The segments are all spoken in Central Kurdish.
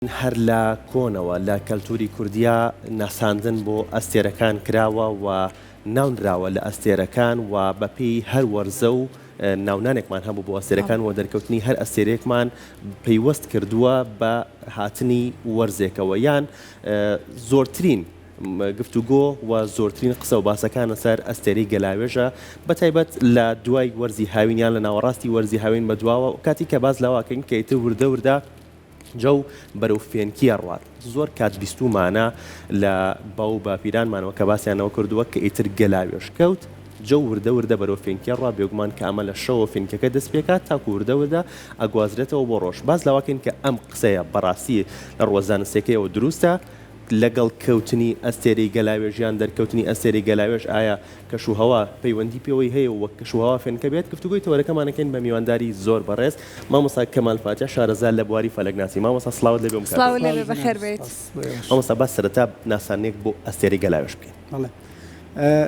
هەر لە کۆنەوە لە کەلتوری کوردیا ناساندن بۆ ئەستێرەکان کراوە و ناونراوە لە ئەستێرەکان و بەپێی هەر وەرزە و ناونانێکمان هەبوو بۆ ئەستێرەکان و دەرکەوتنی هەر ئەستێرەیەکمان پەیوەست کردووە بە هاتنی وەرزێکەوە یان زۆرترین گفتوگۆ و زۆرترین قسە و باسەکان لەسەر ئەستێرەی گەلاوێژە بەتایبەت لە دوای وەرزی هاوین یان لە ناوەڕاستی وەرزی هاوین بەدواوە کاتی کە باس لەوەکەین کە ئیتر وردە وردە جەو بەرەو فێنکی ئەڕوات. زۆر کات بیستوومانە لە باو و باپیرانمانەوە کە باسیان لەوە کردووە کە ئیتر گەلاوێژ کەوت، جەو وردە وردە بەرەو فێنکی ئەڕوا، بێگومان کە ئەمە لە شەوەوە فێنکەکە دەست پێکات تاکو وردە وردە ئەگوازرێتەوە بۆ ڕۆژ. باس لەوە کەین کە ئەم قسەیە بەڕاستی لە ڕووە زانستیەکەیەوە دروستە، لەگەڵ کەوتنی ئەستێرەی گەلاوێژ یان دەرکەوتنی ئەستێرەی گەلاوێژ ئایا کەشوهەوا پەیوەندی پێوەی هەیە و وەک کەشوهەوا فێنکە بێت؟ گفتوگۆی تەوەرەکەمان ئەکەین بە میوانداری زۆر بەڕێز مامۆستا کەمال فاتیح شارەزا لە بواری فەلەکناسی. مامۆستا سڵاوت لێبێ و سڵاوت لێبێ بەخێر بێیت. مامۆستا با سەرەتا ناساندنێک بۆ ئەستێرەی گەلاوێژ بکەین. بەڵێ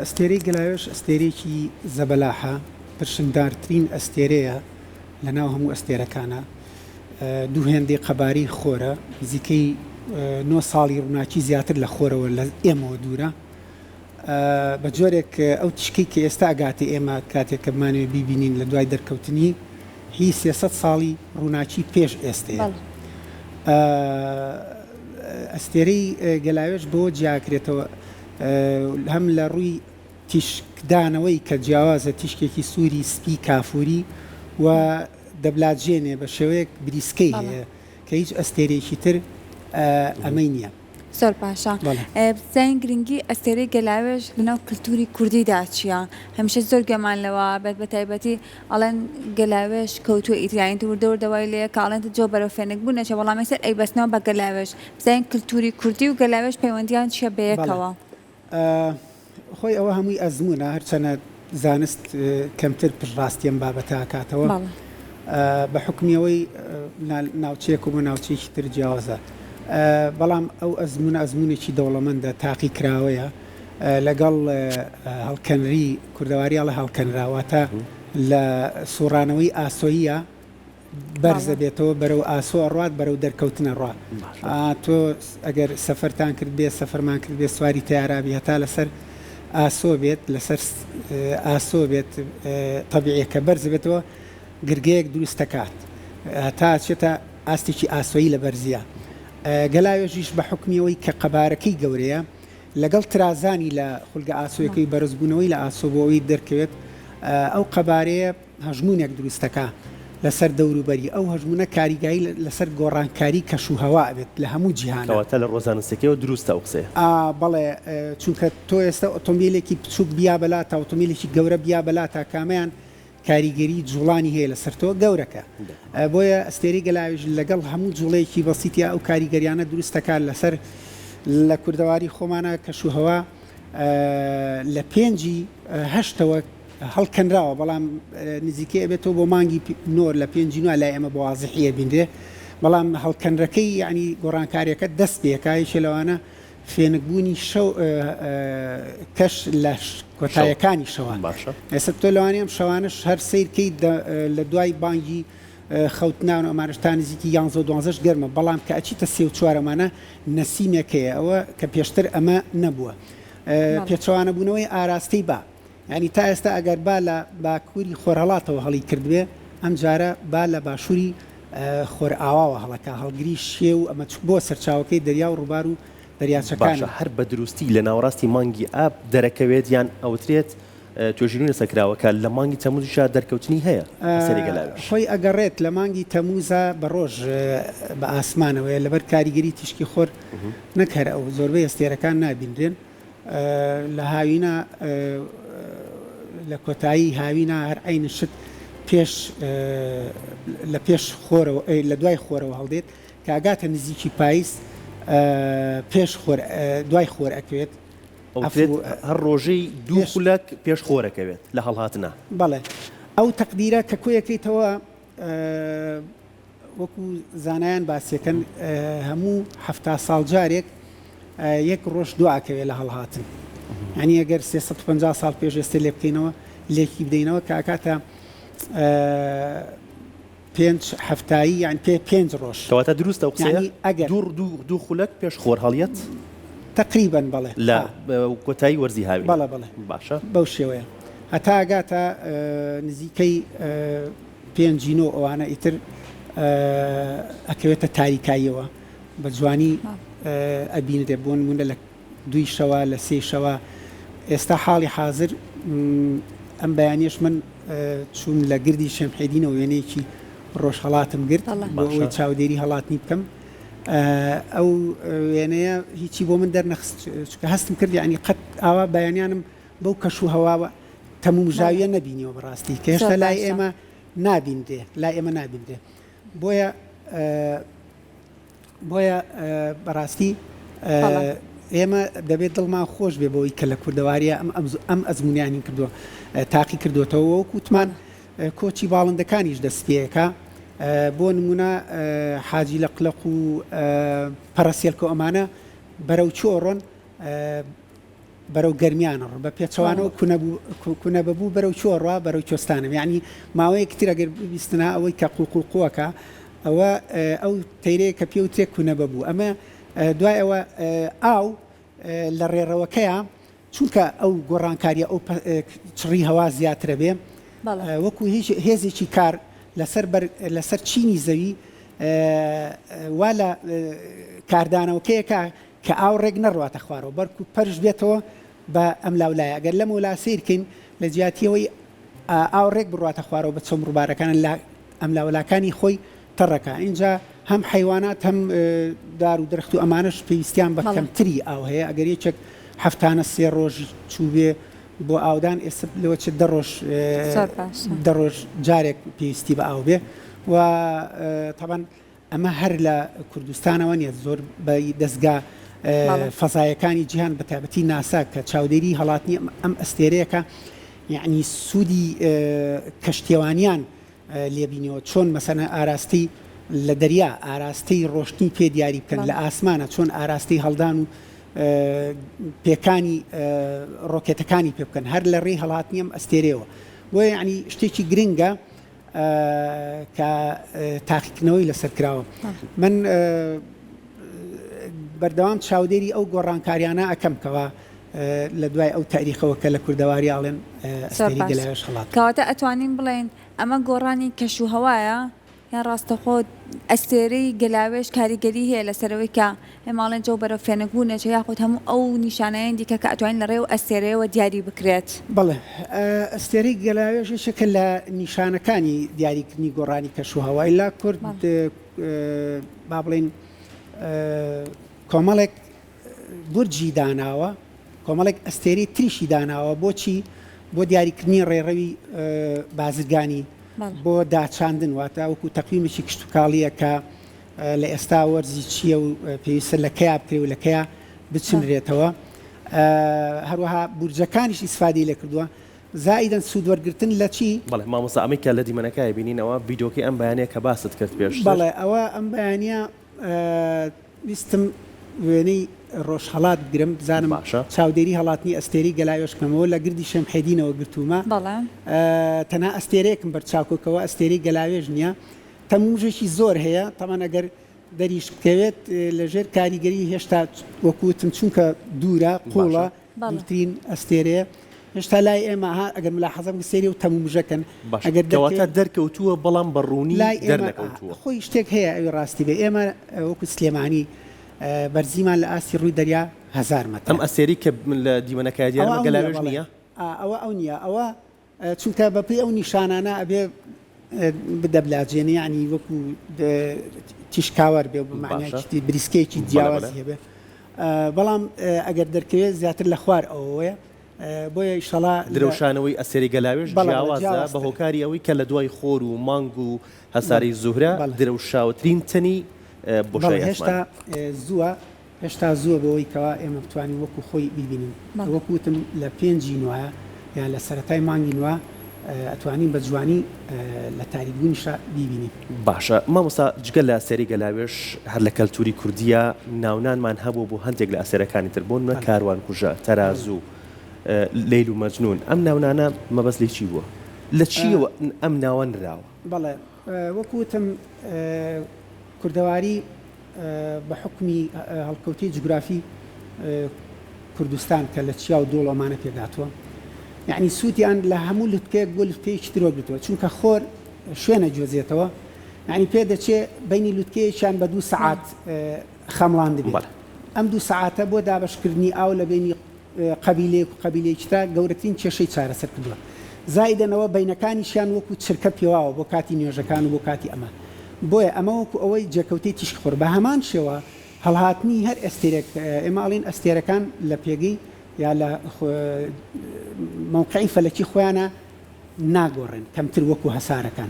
ئەستێرەی گەلاوێژ ئەستێرەیەکی زەبەلاحە، پرشنگدارترین ئەستێرەیە لەناو هەموو ئەستێرەکانا. دوو هێندەی قەبارەی خۆرە، نزیکەی نۆ ساڵی ڕووناکی زیاتر لە خۆرەوە لە ئێمەوە دوورە. بە جۆرێک ئەو تیشکەی کە ئێستا ئەگاتە ئێمە کاتێک کە بمانەوێت بیبینین لە دوای دەرکەوتنی هی 300 ساڵی ڕووناکی پێش ئێستەیە. ئەستێرەی گەلاوێژ بەوە جیاکرێتەوە هەم لە ڕووی تیشکدانەوەی کە جیاوازە تیشکێکی سووری سپی کافوری و دەبلاجێنێ بە شێوەیەک بریسکەی هەیە کە هیچ ئەستێرەیەکی تر ئەمەی نییە. زۆر باشە بزانین گرنگی ئەستێرەی گەلاوێژ لەناو کلتوری کوردیدا چییە؟ هەمیشە زۆر گوێمان لەوە بێت بە تایبەتی ئەڵێن گەلاوێژ کەوتووە ئیتر یانی وردە وردە وای لێیە کە ئەڵێن جۆ بەرەو فێنک بوون نەچێ بەڵام ئێستا ئەیبەستنەوە بە گەلاوێژ بزانین کلتوری کوردی و گەلاوێژ پەیوەندیان چییە بەیەکەوە؟ خۆی ئەوە هەمووی ئەزموونە، هەرچەنە زانست کەمتر پشتڕاستی ئەم بابەتە ئەکاتەوە بە حوکمی ئەوەی ناوچەیەک و بۆ ناوچەیەکی تر جیاوازە، بەڵام ئەو ئەزموونە ئەزموونێکی دەوڵەمەندە، تاقیکراوەیە، لەگەڵ هەڵکەنری کوردەواری ئەڵێ هەڵکەنرا، واتە لە سوڕانەوەی ئاسۆییە بەرز ئەبێتەوە بەرەو ئاسۆ ئەڕوات بەرەو دەرکەوتن ئەڕوا تۆ ئەگەر سەفەرتان کرد بێ سەفەرمان کرد بێ سواری تەیارا بی هەتا لەسەر ئاسۆ بێت لەسەر ئاسۆ بێت تەبیعیە کە بەرز بێتەوە گرگەیەک دروست دەکات هەتا ئەچێتە ئاستێکی ئاسۆیی لە بەرزیە گەلاوێژیش بە حوکمی ئەوەی کە قەبارەکەی گەورەیە لەگەڵ ترازانی لە خولگە ئاسۆیەکەی بەرزبوونەوەی لە ئاسۆ بۆ ئەوەی دەرکەوێت ئەو قەبارەیە هەژموونێک دروست دەکا لەسەر دەوروبەری، ئەو هەژموونە کاریگایی لەسەر گۆڕانکاری کەش و هەوا ئەبێت لە هەموو جیهانا. کەواتە لە ڕووە زانستیەکەیەوە دروستە ئەو قسەیە. ئا بەڵێ، چونکە تۆ ئێستا ئۆتۆمبیلێکی بچووک بیا بەلاتا ئۆتۆمبیلێکی گەورە بیا بەلاتا کامەیان کاریگەری جوڵانی هەیە لەسەر تۆ؟ گەورەکە. بۆیە ئەستێرەی گەلاوێژ لەگەڵ هەموو جوڵەیەکی بەسیتیا ئەو کاریگەریانە دروست دەکات لەسەر لە کوردەواری خۆمانا کەش و هەوا لە پێنجی هەشتەوە هەڵکەنراوە بەڵام نزیکەی ئەبێتەوە بۆ مانگی نۆ لە پێنجی نۆ لای ئێمە بە وازحی ئەبینرێ بەڵام هەڵکەنرەکەی یعنی گۆڕانکاریەکە دەست پێکا یەکێ لەوانە فێنکبوونی شەو کەش لە کۆتایەکانی شەوان باشە ئێستا تۆ لەوانەیە ئەم شەوانەش هەر سەیرکەی لە دوای بانگی خەوتنان و ئەمانەش تا نزیکی یانزە و دوانزەش گەرمە بەڵام کە ئەچیتە سێ و چوار ئەمانە نەسیمێک هەیە ئەوە کە پێشتر ئەمە نەبووە پێچەوانەبوونەوەی ئاراستەی با یانی تا ئێستا ئەگەر با لە باکووری خۆرهەڵاتەوە هەڵی کردبێ، ئەم جارە با لە باشووری خۆرئاواوە هەڵەکا، هەڵگری شێ و ئەمە چ بۆ سەرچاوەکەی دەریا و ڕووبار و باشە دەریاچەکانە. هەر بە دروستی لە ناوەڕاستی مانگی ئاب دەرەکەوێت یان ئەوترێت توێژینەوەی لەسەر کراوە کە لە مانگی تەموزیشا دەرکەوتنی هەیە لەسەری گەلاوێژ؟ خۆی ئەگەڕێت لە مانگی تەموزا بە ڕۆژ بە ئاسمانەوەیە لەبەر کاریگەری تیشکی خۆر نەک هەر ئەو زۆربەی ئەستێرەکان نابینرێن. لە هاوینە لە کۆتایی هاوینە هەر عەین شت پێش لە پێش خۆرەوە لە دوای خۆرەوە هەڵدێت کە ئەگاتە نزیکی پایز پێش خۆر دوای خۆر ئەکەوێت ئەوترێت هەر ڕۆژەی دوو خولەک پێش خۆر ئەکەوێت لە هەڵهاتنا. بەڵێ ئەو تەقدیرە کە کۆیەکەیتەوە وەکو زانایان باسیەکەن هەموو 70 ساڵ جارێک یەک ڕۆژ دواکەوێ لە هەڵهاتن یانی ئەگەر 350 ساڵ پێش ئێستە لێ بکەینەوە لێکی بدەینەوە کە ئەکاتە. پێنج هەفتایی یان پێ پێنج ڕۆژ. کەواتە دروستە ئەو قسەیە؟ یانی ئەگەر. دوو دوو دوو خولەک پێش خۆر هەڵیەت؟ تەقریبەن بەڵێ. لە کۆتایی وەرزی هاوینە. بەڵێ بەڵێ. باشە. بەو شێوەیە هەتا ئەگاتە نزیکەی پێنجی نۆ ئەوانە ئیتر ئەکەوێتە تاریکاییەوە بە جوانی ئەبینرێ بۆ نموونە لە دووی شەوە لە سێی شەوە ئێستا حاڵی حازر ئەم بەیانیەش من چووم لە گردی شێمحێدینەوە وێنەیەکی ڕۆژهەڵاتم گرت بۆ ئەوەی چاودێری هەڵاتنی بکەم ئەو وێنەیە هیچی بۆ من دەرنەخست چونکە هەستم کرد یعنی قەت ئاوا بەیانیانم بەو کەش و هەواوە تەمومژاویە نەبینیوە بەڕاستی کە هێشتا لای ئێمە نابینرێ لای ئێمە نابینرێ بۆیە بۆیە بەڕاستی ئێمە دەبێت دڵمان خۆش بێ بەوەی کە لە کوردەواریە ئەم ئەم ئەزمونیانی کردووە تاقی کردوێتەوە وەکو وتمان کۆچی باڵندەکانیش دەستپێکە بۆ نمونە حاجی لە قلق و پەرەسێلکە ئەمانە بەرەو چۆڕۆن بەرەو گەرمیان ئەڕۆن بە پێچەوانەوە کونەبەبوو بەرەو کوێ ئەڕوا بەرەو کوێستانە یانی ماوەیەکی تر ئەگەر ببیستنە ئەوەی کە قوقوقوەکە ئەوە ئەو تەیرەیە کە پێوترێ کونەبەبوو ئەمە دوای ئەوە ئاو لە ڕێڕەوەکەیە چونکە ئەو گۆڕانکاریە ئەو چڕی هەوا زیاترە بێ وەکو هیچ هێزێکی کار لەسەر لەسەر چینی زەوی وا لە کاردانەوەکەیەکە کە ئاو ڕێک نەڕواتە خوارەوە بەڵکو پەرش بێتەوە بە ئەملاولایە ئەگەر لەمەولا سەیر کەین لە جیاتی ئەوەی ئاو ڕێک بڕواتە خوارەوە بە چەم ڕووبارەکان لە ئەملاولاکانی خۆی تەڕەکە ئینجا هەم حەیوانات هەم دار و درەخت و ئەمانەش پێویستیان بە کەمتری ئاو هەیە ئەگەر یەکێک هەفتانە سێ ڕۆژ چووبێ بۆ ئاودان ئێستا لەوە چ دە ڕۆژ دە ڕۆژ جارێک پێویستی بە ئاو بێ و تەبەن ئەمە هەر لە کوردستانەوە نیە، زۆر بەی دەزگا فەزایەکانی جیهان بە تایبەتی ناسا کە چاودێری هەڵاتنی ئەم ئەستێرەیەکە یەعنی سوودی کەشتیەوانیان لێ بینیەوە چۆن مەسەنە ئاراستەی لە دەریا ئاراستەی ڕۆشتنی پێ دیاری بکەن لە ئاسمانە چۆن ئاراستەی هەڵدان و پێکانی ڕۆکێتەکانی پێ بکەن هەر لە ڕێی هەڵاتنی ئەم ئەستێرەیەوە بۆیە یەعنی شتێکی گرنگە کە تاقیکردنەوەی لەسەر کراوە. من بەردەوام چاودێری ئەو گۆڕانکاریانە ئەکەم کەوا لە دوای ئەو تاریخەوە کە لە کوردەواری ئاڵێن ئەستێری گەلاوێژ هەڵاتووە. کەواتە ئەتوانین بڵێین ئەمە گۆڕانی کەش و هەوایە یان ڕاستەخۆ ئەستێرەی گەلاوێژ کاریگەری هەیە لەسەر ئەوەی کە ئێمە ئەڵێن جەو بەرەو فێنک بوون ئەچێ یاخود هەموو ئەو نیشانەیەی دیکە کە ئەتوانین لە ڕێی ئەو ئەستێرەیەوە دیاری بکرێت؟ بەڵێ، ئەستێرەی گەلاوێژ یەکێکە لە نیشانەکانی دیاریکردنی گۆڕانی کەشوهەوا. ئیلا کورد با بڵێین کۆمەڵێک بورجی داناوە، کۆمەڵێک ئەستێرەی تریشی داناوە، بۆچی؟ بۆ دیاریکردنی ڕێڕەوی بازرگانی، بۆ داچاندن، واتە وەکو تەقویمێکی کشتوکاڵییە کە لە ئێستا وەرزی چییە و پێویستە لە کەیا بکرێ و لە کەیا بچنرێتەوە. هەروەها بورجەکانیش ئیسفادەی لێ کردووە. زائیدەن سوود وەرگرتن لە چی؟ بەڵێ مامۆستا ئەمەی کە لە دیمەنەکە ئەیبینین ئەوە ڤیدیۆکەی ئەم بەیانیە کە باست کرد پێشتر. بەڵێ ئەوە ئەم بەیانیە ویستم وێنەی ڕۆژهەڵات بگرم بزانم باشە. چاودێری هەڵاتنی ئەستێرەی گەلاوێژ بکەمەوە لە گردی شێمحێدینەوە گرتوومە بەڵێ. تەنها ئەستێرەیەکم بەرچاو کەوت کەوە ئەستێرەی گەلاوێژ نییە تەمومژێکی زۆر هەیە تەبعەن ئەگەر دەریش بکەوێت لە ژێر کاریگەری هێشتا وەکو وتم چونکە دوورە قوڵە دوورترین ئەستێرەیە هێشتا لای ئێمە ها ئەگەر ملاحەزە بکەن سەیری ئەو تەمومژەکەن ئەگەر کەواتە دەرکەوتووە بەڵام بە ڕوونی لای ئێمە خۆی شتێک هەیە ئەوی ڕاستی بێ ئێمە وەکو سلێمانی بەرزیمان لە ئاستی ڕووی دەریا هەزار مەترە. ئەم ئەستێرەی کە لە دیمەنەکە دیارە گەلاوێژ نییە؟ ئەوە ئەو نییە ئەوە چونکە بەپێی ئەو نیشانانە ئەبێ بدەبلاجێنێ یانی وەکو تیشکاوەر بێ بە معنایەکی بریسکەیەکی جیاوازی هەبێ بەڵام ئەگەر دەرکەوێت زیاتر لە خوار ئەوەیە بۆیە ئیشەڵا درەوشانەوەی ئەستێرەی گەلاوێژ جیاوازە بە هۆکاری ئەوەی کە لە دوای خۆر و مانگ و هەسارەی زوهرە درەوشاوەترین تەنی بۆشایی ئاسمانە. هێشتا زووە هێشتا زووە بۆ ئەوەی کەوا ئێمە بتوانین وەکو خۆی بیبینین. وەکو وتم لە پێنجی نوە یان لە سەرەتای مانگی نوە ئەتوانین بە جوانی لە تاریکبوونیشا بیبینین. باشە مامۆستا جگە لە ئەستێرەی گەلاوێژ هەر لە کەلتوری کوردییا ناونانمان هەبووە بۆ هەندێک لە ئەستێرەکانی تر بۆ نمونە کاروان کوژە، تەرازوو، لەیل و مەجنوون ئەم ناونانە مەبەست لێی چی بووە؟ لە چییەوە ئەم ناوە نراوە؟ بەڵێ. وەکو وتم کوردەواری بە حوکمی هەڵکەوتەی جوگرافی کوردستان کە لە چیا و دۆڵ ئەمانە پێکهاتووە یەعنی سوودیان لە هەموو لوتکەیەک بۆ لوتکەیەکی تر وەرگرتووە چونکە خۆر شوێنە جۆزێتەوە یەعنی پێدەچێ بەینی لوتکەیەکیان بە دوو سەعات خەمڵاندبێت ئەم دوو سەعاتە بۆ دابەشکردنی ئاو لە بەینی قەبیلەیەک و قەبیلەیەکی ترا گەورەترین کێشەی چارەسەر کردووە. زائیدەن ئەوە بەینەکانیشیان وەکو چرکە پێواوە بۆ کاتی نوێژەکان و بۆ کاتی ئەمە. بۆیە ئەمە وەکو ئەوەی جێکەوتەی تیشکی خۆر. بە هەمان شێوە هەڵهاتنی هەر ئەستێرەیەک ئێمە ئەڵێین ئەستێرەکان لە پێگەی یا لە مەوقعی فەلەکی خۆیانا ناگۆڕێن کەمتر وەکو هەسارەکان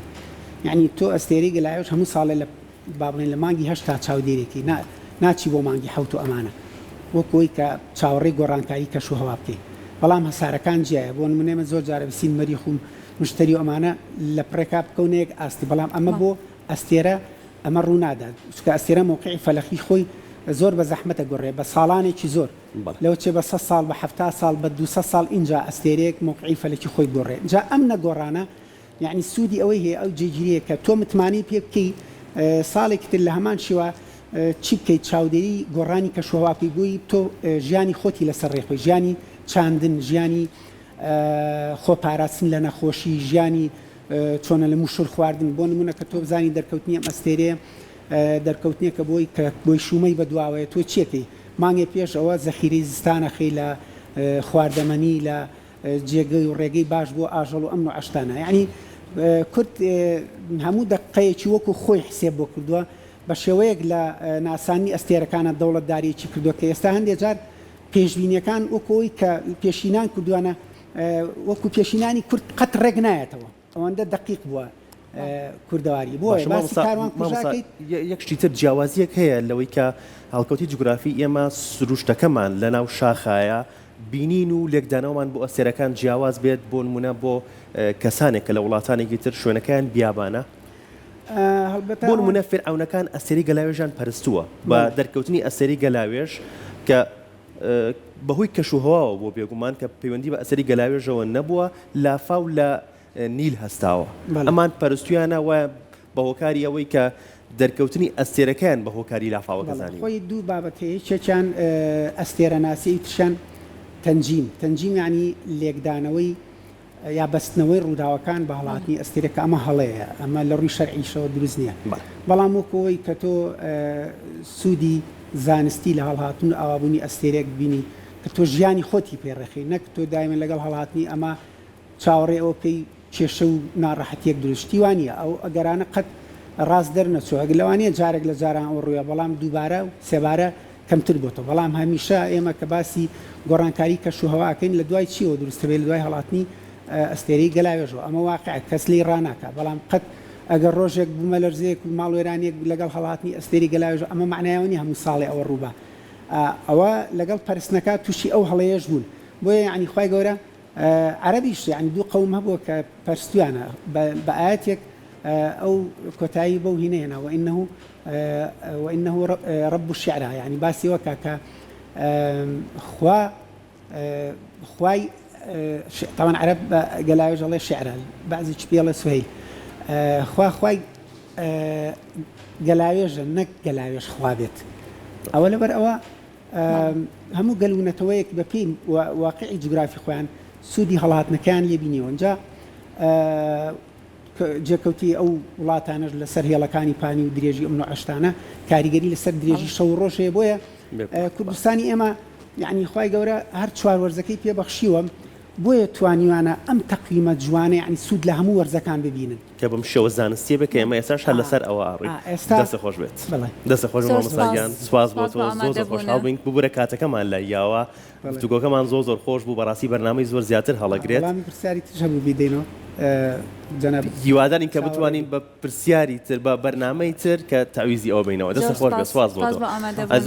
یەعنی تۆ ئەستێرەی گەلاوێژ هەموو ساڵێ لە با بڵێین لە مانگی هەشتا چاودێرێکی نا ناچی بۆ مانگی حەوت و ئەمانە وەکو ئەوەی کە چاوەڕێی گۆڕانکاری کەش و هەوا بکەی بەڵام هەسارەکان جیایە بۆ نمونە ئێمە زۆر جارە بسین مەریخ و مشتەری و ئەمانە لە پڕێکا بکەونە یەک ئاستی بەڵام ئەمە بۆ ئەستێرە ئەمە ڕوو نادات چونکە ئەستێرە مەوقعی فەلەکی خۆی زۆر بە زەحمەتە گۆڕێ بە ساڵانێکی زۆر لەوە چێ بە سەد ساڵ بە حەفتا ساڵ بە دووسەد ساڵ ئینجا ئەستێرەیەک مەوقعی فەلەکی خۆی بگۆڕێ جا ئەم نەگۆڕانە یەعنی سوودی ئەوەی هەیە ئەو جێگیریە کە تۆ متمانەی پێ بکەی ساڵێکی تر لە هەمان شێوە چی بکەیت چاودێری گۆڕانی کەشوهەوا بکەی بۆی تۆ ژیانی خۆتی لەسەر ڕێخۆی ژیانی چاندن ژیانی خۆپاراستن لە نەخۆشی ژیانی چۆنە لە موشور خواردن بۆ نمونە کە تۆ بزانی دەرکەوتنی ئەم ئەستێرەیە دەرکەوتنێکە بۆی کە بۆی شومەی بەدواوەیە تۆ چیەکەی مانگێ پێش ئەوە زەخیرەی زستان ئەخەی لە خواردەمەنی لە جێگەی و ڕێگەی باش بۆ ئاژەڵ و ئەم نوعە شتانە یەعنی کورد هەموو دەقەیەکی وەکو خۆی حسێب بۆ کردووە بە شێوەیەک لە ناسانی ئەستێرەکانە دەوڵەتداریی کردووە کە ئێستا هەندێ جار پێشبینیەکان وەکو ئەوەی کە پێشینان کردووانە وەکو پێشینانی کورد قەت ڕێک نایەتەوە. ئەوەندە دەقیق بووە کوردەواری بۆیە باشە باسی مامۆستا کاروان مامۆستا کوژاکەیت. یەک شتی تر جیاوازیەک هەیە لەوەی کە هەڵکەوتی جوگرافی ئێمە سروشتەکەمان لە ناو شاخایە بینین و لێکدانەوەمان بۆ ئەستێرەکان جیاواز بێت بۆ نمونە بۆ کەسانێک کە لە وڵاتانێکی تر شوێنەکەیان بیابانە هەڵبەتە بۆ ئەوان نمونە فیرعەونەکان ئەستێرەی گەلاوێژیان پەرستووە بە بەڵێ. دەرکەوتنی ئەستێرەی گەلاوێژ کە بەهۆی کەشوهەواوە بووە بێگومان کە پەیوەندی بە ئەسەری گەلاوێژەوە نەبووە، لافاو لە نیل هەستاوە. ئەمان پەرستویانە وایە بە هۆکاری ئەوەی کە دەرکەوتنی ئەستێرەکەیان بە هۆکاری لافاوەکە بەڵێ زانیوە. خۆی دوو بابەت هەیە یەکێکیان ئەستێرەناسی ئەوی تریشیان تەنجیم، تەنجیم یانی لێکدانەوەی یا بەستنەوەی ڕووداوەکان بە هەڵاتنی ئەستێرە کە ئەمە هەڵەیە، ئەمە لە ڕووی شەرعیشەوە دروست نییە. بەڵام وەکو ئەوەی کە تۆ سوودی زانستی لە هەڵهاتن و ئاوابوونی ئەستێرەیەک ببینی کە تۆ ژیانی خۆتی پێ ڕێکخەی نەک تۆ دایمەن لەگەڵ هەڵهاتنی ئەمە چاوەڕێی ئەوە بکەی کێشە و ناڕەحەتییەک دروست شتی وا نییە ئەو ئەگەرانە قەت ڕاست دەرنەچووە لەوانەیە جارێک لە جاران ئەوە ڕوویا بەڵام دووبارە و سێبارە کەمتر بۆتەوە، بەڵام هەمیشە ئێمە کە باسی گۆڕانکاری کەش و هەوا ئەکەین لە دوای چیەوە دروست ئەبێت لە دوای هەڵاتنی ئەستێرەی گەلاوێژەوە ئەمە واقعە کەس لێی ڕاناکا بەڵام قەت ئەگەر ڕۆژێک بومەلەرزەیەک و ماڵوێرانیەک لەگەڵ هەڵاتنی ئەستێری گەلاوێژ ئەمە مەعنای ئەوە نیە هەموو ساڵێ ئەوە ڕووبا ئەوە لەگەڵ پەرستنەکە توشی ئەو هەڵەیەش بوون بۆیە یەعنی خوای گەورە عەرەبیش یەعنی دوو قەوم هەبووە کە پەرستویانە بە ئایەتێک ئەو کۆتایی بەو هینە هێنا وانه وانه رب الشعری یەعنی باسی ئەوە کا کە خوا خوای تاوان عەرەب بە گەلاوێژ ئەڵێ شعرە بەعزێکی پێ ئەڵێ سوهەیل خوا خوای گەلاوێژە نەک گەلاوێژ خوا بێت ئەوە لەبەر ئەوە هەموو گەل و نەتەوەیەک بە پێی واقعی جوگرافی خۆیان سوودی هەڵهاتنەکەیان لێ بینیوە ئینجا جێکەوتی ئەو وڵاتانەش لەسەر هێڵەکانی پانی و درێژی ئەم نوعە شتانە کاریگەری لەسەر درێژی شەو و ڕۆژ هەیە بۆیە کوردستانی ئێمە یعنی خوای گەورە هەر چوار وەرزەکەی پێ بەخشیوە بۆیە توانیوانە ئەم تەقویمە جوانە یعنی سوود لە هەموو وەرزەکان ببینن. کە بەم شێوە زانستیە بێت کە ئێمە ئێستاش هەر لەسەر ئەوە ئەڕۆین. دەستت خۆش بێت. دەستت خۆش بێت مامۆستا گیان. سوپاس بۆ تۆ. زۆر زۆر خۆشحاڵ بووین. ببورە کاتەکەمان لای یاوە. گفتوگۆکەمان زۆر زۆر خۆش بوو. بەڕاستی بەرنامەی زۆر زیاتر هەڵەگرێت. وەڵامی پرسیاری تریش هەبوو بیدەینەوە جەنابت. هیوادارین کە بتوانین بە پرسیاری تر بە بەرنامەی تر کە تەعویزی ئەوە بینەوە. دەستت خۆش بێت. سوپاس بۆ تۆ.